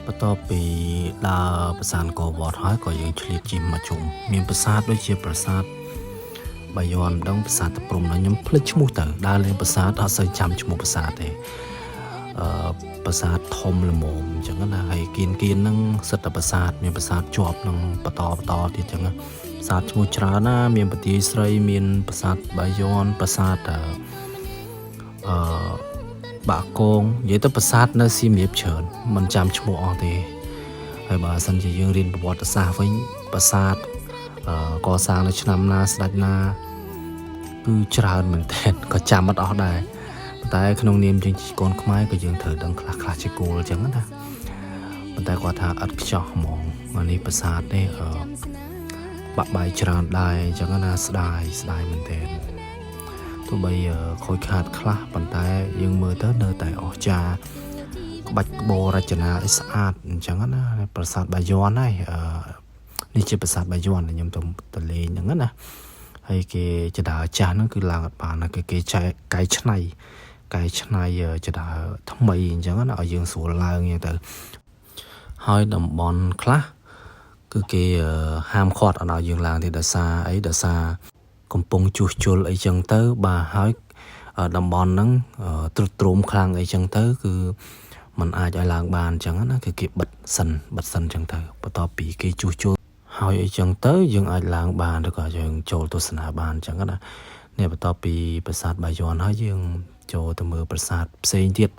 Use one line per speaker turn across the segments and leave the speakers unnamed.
បន្ទាប់ពីដើរប្រាសាទអង្គរវត្តហើយក៏យើងឆ្លៀតជិះមកជុំមានប្រាសាទដូចជាប្រាសាទបាយ័នម្ដងប្រាសាទតាព្រំខ្ញុំភ្លេចឈ្មោះទៅដើរលេងប្រាសាទអត់សូវចាំឈ្មោះប្រាសាទទេអឺប្រាសាទធំល្មមអញ្ចឹងណាហើយគៀនគៀនហ្នឹងសិតតែប្រាសាទមានប្រាសាទជាប់នឹងបន្តបន្តទៀតអញ្ចឹងណាប្រាសាទឈ្មោះច្រើនណាមានបន្ទាយស្រីមានប្រាសាទបាយ័នប្រាសាទអឺអឺ បាក់កងនិយាយទៅប្រាសាទនៅសៀមរាបច្រើនមិនចាំឈ្មោះអស់ទេហើយបើសិនជាយើងរៀនប្រវត្តិសាស្ត្រវិញប្រាសាទអឺកសាងនៅឆ្នាំណាស្ដេចណាគឺច្រើនមែនទែនក៏ចាំអត់អស់ដែរប៉ុន្តែក្នុងនាមយើងជាកូនខ្មែរក៏យើងត្រូវដឹងខ្លះខ្លះជាគោលអញ្ចឹងណាប៉ុន្តែគាត់ថាឥតខ្ចោះហ្មងនេះប្រាសាទនេះអឺបាក់បាយច្រើនដែរអញ្ចឹងណាស្ដាយស្ដាយមែនទែន ទោះបីខូចខាតខ្លះប៉ុន្តែយើងមើលទៅនៅតែអស្ចារ្យក្បាច់ក្បូររចនាអីស្អាតអញ្ចឹងណាប្រាសាទបាយ័នហើយអឺនេះជាប្រាសាទបាយ័នដែលខ្ញុំទៅទៅលេងហ្នឹងណាហើយគេជណ្ដើរចាស់ហ្នឹងគឺឡើងអត់បានណាគេគេចែកកែច្នៃកែច្នៃជណ្ដើរថ្មីអញ្ចឹងណាឲ្យយើងស្រួលឡើងអញ្ចឹងទៅហើយតំបន់ខ្លះគឺគេហាមឃាត់អត់ឲ្យយើងឡើងទេដោយសារអីដោយសារ កំពុងជួសជុលអីចឹងទៅបាទហើយតំបន់ហ្នឹងទ្រុឌទ្រោមខ្លាំងអីចឹងទៅគឺมันអាចឲ្យឡើងបានអញ្ចឹងណាគឺគេបិទសិនបិទសិនអញ្ចឹងទៅបន្ទាប់ពីគេជួសជុលហើយអីចឹងទៅយើងអាចឡើងបានឬក៏យើងចូលទស្សនាបានអញ្ចឹងណានេះបន្ទាប់ពីប្រាសាទបាយ័នហើយយើងចូលទៅមើលប្រាសាទផ្សេងទៀត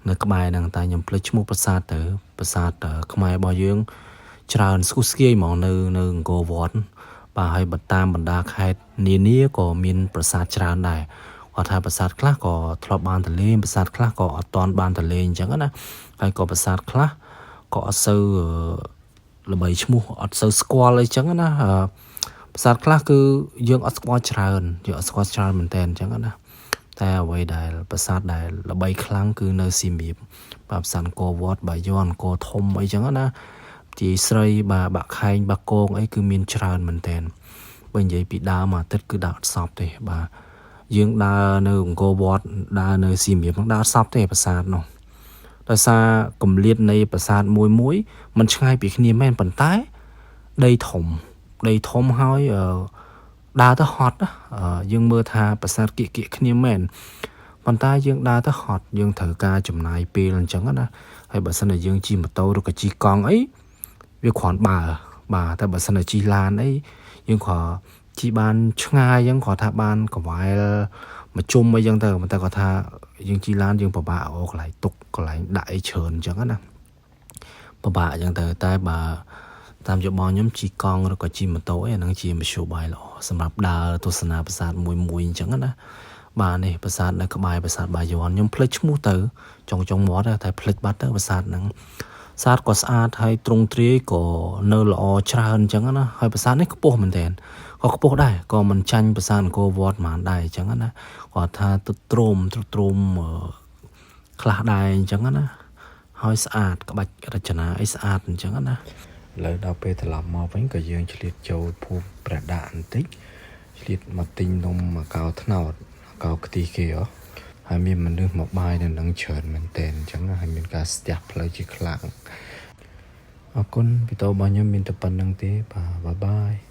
នៅក្បែរហ្នឹងតែខ្ញុំភ្លេចឈ្មោះប្រាសាទទៅប្រាសាទខ្មែររបស់យើងច្រើនស្គុះស្គាយហ្មងនៅនៅអង្គរវត្តបាទហើយបើតាមបណ្ដាខេត្តនានាក៏មានប្រាសាទច្រើនដែរគាត់ថាប្រាសាទខ្លះក៏ធ្លាប់បានទៅលេងប្រាសាទខ្លះក៏អត់ទាន់បានទៅលេងអញ្ចឹងណាហើយក៏ប្រាសាទខ្លះក៏អត់សូវល្បីឈ្មោះអត់សូវស្គាល់អីចឹងណាប្រាសាទខ្លះគឺយើងអត់ស្គាល់ច្រើនយើងអត់ស្គាល់ច្រើនមែនតើអញ្ចឹងណាតែអ្វីដែលប្រាសាទដែលល្បីខ្លាំងគឺនៅសៀមរាបបាទប្រាសាទអង្គរវត្តបាយ័នអង្គរធំអីចឹងណាជាស្រីបាទបាក់ខែងបាក់កងអីគឺមានច្រើនមែនតើបើនិយាយពីដើមអាទិត្យគឺដើរអត់សពទេបាទយើងដើរនៅអង្គរវត្តដើរនៅសៀមរាបហ្នឹងដើរអត់សពទេប្រាសាទនោះដោយសារកម្លៀតនៃប្រាសាទមួយមួយมันឆ្ងាយពីគ្នាមែនប៉ុន្តែដីធំដីធំហើយដើរទៅហត់យើងមើលថាប្រាសាទគៀកគៀកគ្នាមែនប៉ុន្តែយើងដើរទៅហត់យើងត្រូវការចំណាយពេលអញ្ចឹងណាហើយបើសិនជាយើងជិះម៉ូតូឬក៏ជិះកង់អីវាគ្រាន់បើបាទតែបើសិនជាជិះឡានអីយើងគ្រាន់ជិះបានឆ្ងាយអញ្ចឹងគ្រាន់ថាបានកវ៉ែលមួយជុំអីចឹងទៅប៉ុន្តែគាត់ថាយើងជិះឡានយើងពិបាកអូកន្លែងទុកកន្លែងដាក់អីច្រើនអញ្ចឹងណាពិបាកអញ្ចឹងទៅតែបើតាមយោបល់ខ្ញុំជិះកង់ឬក៏ជិះម៉ូតូអីអាហ្នឹងជាមធ្យោបាយល្អសម្រាប់ដើរទស្សនាប្រាសាទមួយមួយអញ្ចឹងណាបាទនេះប្រាសាទនៅក្បែរប្រាសាទបាយ័នខ្ញុំភ្លេចឈ្មោះទៅចុងចុងមាត់តែភ្លេចបាត់ទៅប្រាសាទហ្នឹងប្រាសាទក៏ស្អាតហើយទ្រង់ទ្រាយក៏នៅល្អច្រើនអញ្ចឹងណាហើយប្រាសាទនេះខ្ពស់មែនទែនក៏ខ្ពស់ដែរក៏មិនចាញ់ប្រាសាទអង្គរវត្តហ្មងដែរអញ្ចឹងណាគាត់ថាទ្រុឌទ្រោមទ្រុឌទ្រោមខ្លះដែរអញ្ចឹងណាហើយស្អាតក្បាច់រចនាអីស្អាតអញ្ចឹងណាឥឡូវដល់ពេលត្រឡប់មកវិញក៏យើងឆ្លៀតចូលភូមិព្រះដាក់បន្តិចឆ្លៀតមកទិញនំមកកោត្នោតកោខ្ទិះគេហ៎ហើយមានមនុស្សមកបាយនៅនឹងច្រើនមែនទែនអញ្ចឹងហើយមានការស្ទះផ្លូវជាខ្លាំងអរគុណវីដេអូរបស់ខ្ញុំមានតែប៉ុណ្្នឹងទេបាទ bye bye.